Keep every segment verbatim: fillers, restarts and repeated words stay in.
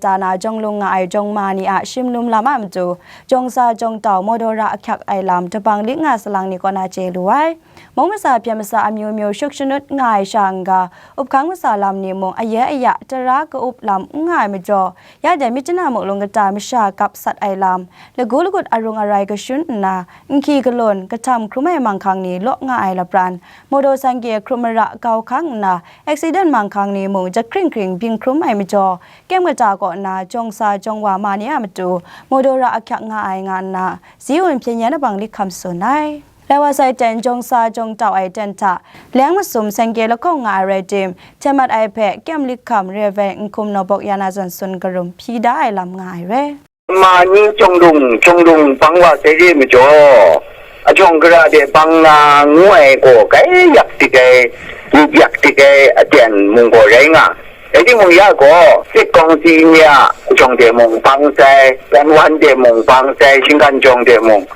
ta na jawng lung nga ai jawng ma ni a shim lum lam a matu, jawng sa jawng tau mawdaw ra ahkyak ai lam dabang lik nga salang ni kaw na chye lu ai. Mung masa hpyen masa amyu myu shuk shanut nga ai sha n-ga, up hkang masa lam ni mung aye aya tara ka-up lam n nga ai majaw, ya de myit chana muklung kata masha kap sat ai lam, lagu lagut arung arai kashun nna, nhki galun, kahtam hkrum ai manghkang ni law nga ai lapran, mawdaw sangke hkrum mara kau hkang nna, accident manghkang ni mung jahkring hkring byin hkrum ai majaw, kyem kata kaw na jawng sa jawng wa ma ni a matu, mawdaw ra ahkyak nga ai nga nna, Ziun hpyen yan abang lik hkam tsun ai. Lai wa sai ten jawng sa jawng tau ai ten hta, leng masum sengke lahkawng nga ai rai tim, hten mat ai hpe kyem lik hkam re ai vai n hkum nawbawk ya na zawn tsun karum hpyi da ai lam nga ai re. Ma ni jawng lung, jawng lung bang wa sai re majaw, ajawng gara de bang na ngu ai gaw, kai yak dik ai, yu yak dik ai aten mung gaw rai nga. Rai timung ya gaw, sit kawng si ni a jawng de mung bang sai, wan wan de mung bang sai, shinggan jawng de mung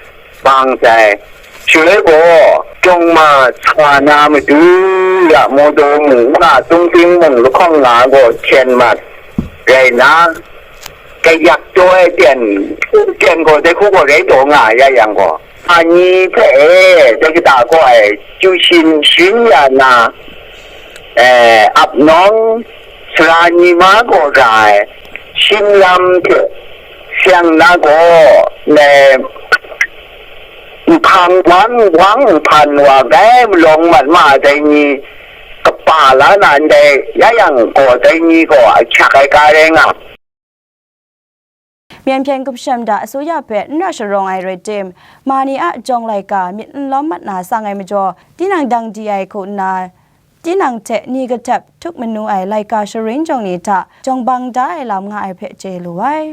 bang sai. Shaloi gaw, jawng ma sa na matu ya, mawdaw mung nga, tungping mung lahkawng nga gaw hten mat rai nna, kayak taw ai ten, ten gaw dai hku gaw rai taw nga ya yang gaw, ani hpe e, dai kata gaw ai, chyu shin shin ya na, eh, ap nawng, sara ni ma gaw ra ai, shim lam hte seng na gaw, eh, nhpang wan wang nhpan wa gai malawng mat ma ai dai ni kapa la na ndai, ya yang gaw dai ni gaw ahkyak ai ka rai nga. Myen hpyen kamsham da asuya hpe n ra sharawng ai rai tim, ma ni a jawng laika myit n lawm mat na sang ai majaw, tinang dang di ai hku nna, tinang hte ni kahtep htuk manu ai laika sharin jawng ni hta jawng bang da ai lam nga ai hpe chye lu ai.